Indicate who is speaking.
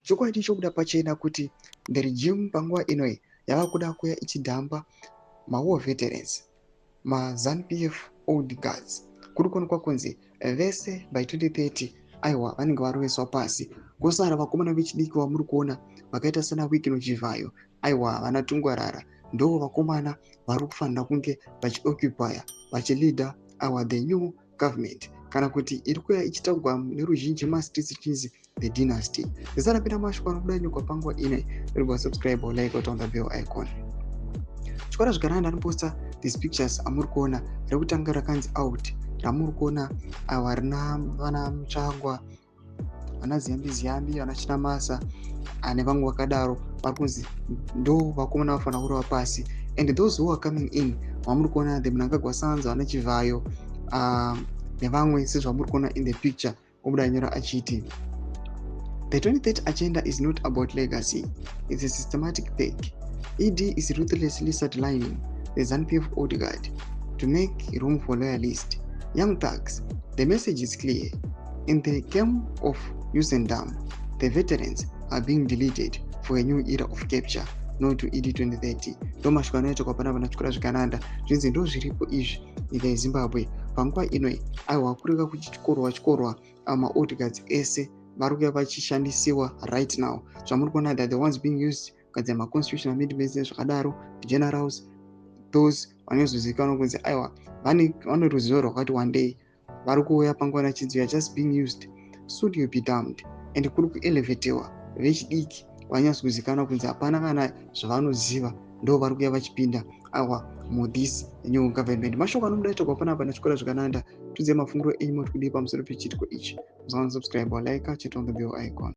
Speaker 1: Chokwadi chobuda pachena kuti the regime panguva ino yava kuda kuya ichidhamba mawar veterans, maZANU PF old guards. Kuri kuonekwa kunzi vese by 2030, aiwa, vanenge varoveswa pasi, kwosara vakomana vechidiki vamuri kuona vakaita sana Wicknell Chivayo, aiwa, vana Tungwarara. Ndo vakomana vari kufanira kunge vachioccupya, vachileada our the new government, kana kuti iri kuya ichitaurwa neruzhinji mastreets ichinzi the dynasty. Zisarapinda mashoko anobuda nyuka panguva ino. Uri subscribe, like, on the bell icon. Chikora zvikanaka. Ndanoposta these pictures amuri kuona. Rekutanga rakanzi "Out", ramuri kuona ava rina vana Mutsvangwa, vana Ziyambi Ziyambi, vana Chinamasa nevamwe vakadaro. Vari kunzi ndo vakomana vafanira kurova pasi. And those who are coming in, vamuri kuona, the Mnangagwa sons, vana Chivayo nevamwe, sezvamuri kuona in the picture. Obuda nyora achiti, "The 2030 agenda is not about legacy, it's a systematic purge. ED is ruthlessly sidelining the ZANU PF old guard to make room for loyalist young thugs. The message is clear: in the game of use and dump, the veterans are being deleted for a new era of capture. No to ED 2030." Ndo mashoko anoitwa panapa nachikora zvikananda. Zvinzi ndo zviripo izvi. Nyika yeZimbabwe panguva ino, aiwa, kureva kuchityorwa tyorwa maold guards ese vari kuya vachishandisiwa right now. Zvamuri kuona, that the ones being used kugadzira maconstitutional amendments nezvakadaro, generals, those vanozozivikanwa kunzi, aiwa, vane ruzivo rwakati one day, vari kuuya panguva nachinzi, "You are just being used, soon you'll be dumped." And kuri kuelevatiwa vechidiki vanyatsokuzivikanwa kunzi hapana kana zvavanoziva, ndo vari kuuya vachipinda awa muthis new government. Mashoko anobuda itogwa panapa nachikora zvakananda. Tudzai mafungiro enyu, moti kudii pamusoro pechiitiko ichi? Musaona subscribe, like, chit on the bell icon.